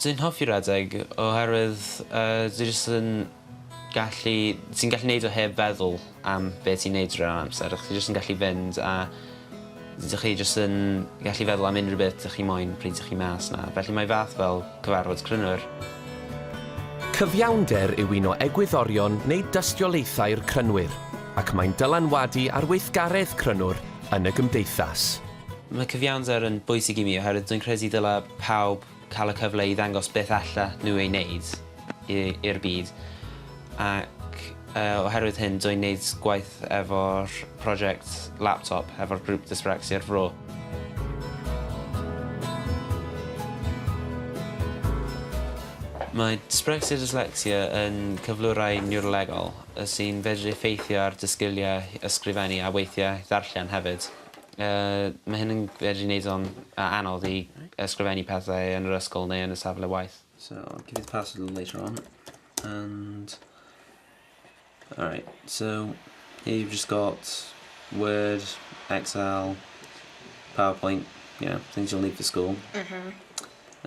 Dwi'n hoffi rhedeg oherwydd yy dwi jyst yn gallu... Ti'n gallu neud o heb feddwl am be' ti'n neud drwy'r amser. Chi jyst yn gallu fynd a dych chi jyst yn gallu feddwl am unrhyw beth 'dych chi moyn pryd 'dych chi mas 'na. Felly mae fath fel cyfarfod Crynwr. Cyfiawnder yw un o egwyddorion neu dystiolaethau'r Crynwyr, ac mae'n dylanwadu ar weithgaredd Crynwr yn y gymdeithas. Mae cyfiawnder yn bwysig i mi oherwydd dwi'n credu dylai pawb cael y cyfle i ddangos beth alla nhw ei wneud i'r byd ac oherwydd hyn dwi'n wneud gwaith efo'r prosiect laptop efo'r grŵp Dyspracsia'r Fro. Mae dyspracsia dyslexia yn cyflyrau niwrolegol sy'n fedru effeithio ar dy sgiliau ysgrifennu a weithiau ddarllen hefyd. Yy ma' hyn yn fedru neud o'n yy anodd i ysgrifennu pethau yn yr ysgol neu yn y safle waith. So I'll give you the password a little later on and alright so here you've just got Word, Excel, PowerPoint, you know, things you'll need for school. Mhm.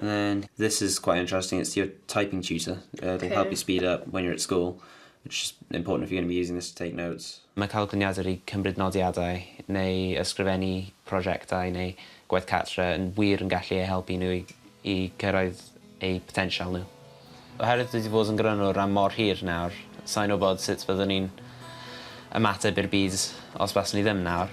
And then this is quite interesting, it's your typing tutor. Uh, it'll help you speed up when you're at school, which is important if you're going to be using this to take notes. Mae cael gliniadur i cymryd nodiadau neu ysgrifennu prosiectau neu gwaith cartre yn wir yn gallu eu helpu nhw i i cyrraedd eu potensial nhw. Oherwydd dwi 'di bod yn Grynwr am mor hir nawr, sai'n wbod sut fyddwn i'n ymateb i'r byd os baswn i ddim nawr.